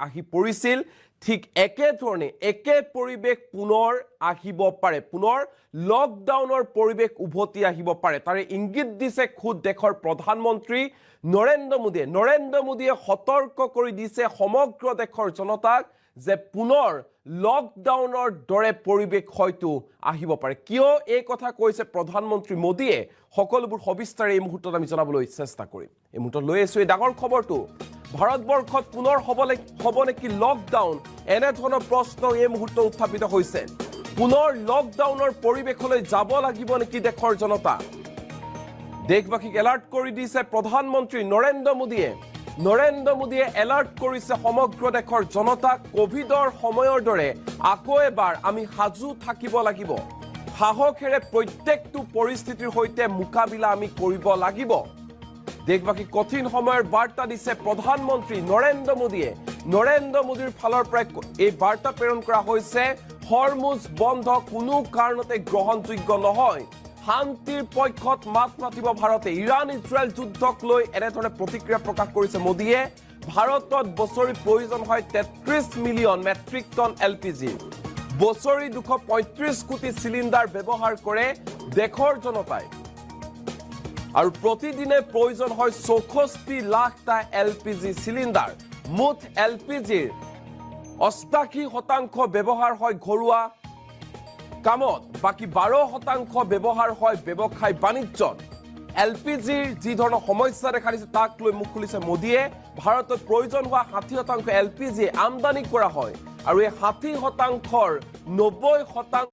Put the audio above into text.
আহি পৰিছিল, ঠিক একেধৰণে একে পৰিৱেশ পুনৰ আহিব পাৰে। পুনৰ লকডাউনৰ পৰিৱেশ উভতি আহিব পাৰে, তাৰে ইংগিত দিছে খোদ দেশৰ প্ৰধানমন্ত্ৰী নৰেন্দ্ৰ মোদীয়ে। নৰেন্দ্ৰ মোদীয়ে সতৰ্ক কৰি দিছে সমগ্ৰ দেশৰ জনতাক যে পুনৰ লকডাউনৰ দৰে পৰিৱেশ হয়তো আহিব পাৰে। কিয় এই কথা কৈছে প্ৰধানমন্ত্ৰী মোদীয়ে, সকলোবোৰ সবিস্তাৰে এই মুহূৰ্তত আমি জনাবলৈ চেষ্টা কৰিম। এই মুহূৰ্তত লৈ আছো এই ডাঙৰ খবৰটো। ভাৰতবৰ্ষত পুনৰ হ'ব নেকি লকডাউন? এনেধৰণৰ প্ৰশ্ন এই মুহূৰ্তত উত্থাপিত হৈছে। পুনৰ লকডাউনৰ পৰিৱেশলৈ যাব লাগিব নেকি দেশৰ জনতা? দেশবাসীক এলাৰ্ট কৰি দিছে প্ৰধানমন্ত্ৰী নৰেন্দ্ৰ মোদীয়ে। নৰেন্দ্ৰ মোদীয়ে এলাৰ্ট কৰিছে সমগ্ৰ দেশৰ জনতাক, কভিডৰ সময়ৰ দৰে আকৌ এবাৰ আমি সাজু থাকিব লাগিব। সাহসেৰে প্ৰত্যেকটো পৰিস্থিতিৰ সৈতে মোকাবিলা আমি কৰিব লাগিব। দেশবাসীক কঠিন সময়ৰ বাৰ্তা দিছে প্ৰধানমন্ত্ৰী নৰেন্দ্ৰ মোদীয়ে। নৰেন্দ্ৰ মোদীৰ ফালৰ পৰাই এই বাৰ্তা প্ৰেৰণ কৰা হৈছে, হৰমুজ বন্ধ কোনো কাৰণতে গ্ৰহণযোগ্য নহয়। শান্তিৰ পক্ষত মাত মাতিব ভাৰতে। ইৰাণ ইজৰাইল যুদ্ধক লৈ এনেধৰণে প্ৰতিক্ৰিয়া প্ৰকাশ কৰিছে মোদীয়ে। ভাৰতত বছৰি প্ৰয়োজন হয় 33 মিলিয়ন মেট্ৰিক টন এলপিজি। বছৰি 235 কোটি চিলিণ্ডাৰ ব্যৱহাৰ কৰে দেশৰ জনতাই আৰু প্ৰতিদিনে প্ৰয়োজন হয় 64 লাখটা এলপিজি চিলিণ্ডাৰ। মুঠ এলপিজিৰ 88% ব্যৱহাৰ হয় ঘৰুৱা কামত, বাকী 12% ব্যৱহাৰ হয় ব্যৱসায় বাণিজ্যত। এলপিজিৰ যি ধৰণৰ সমস্যা দেখা দিছে, তাক লৈ মুখ খুলিছে মোদীয়ে। ভাৰতত প্ৰয়োজন হোৱা 60% এলপিজি আমদানি কৰা হয় আৰু এই 60 শতাংশৰ 90%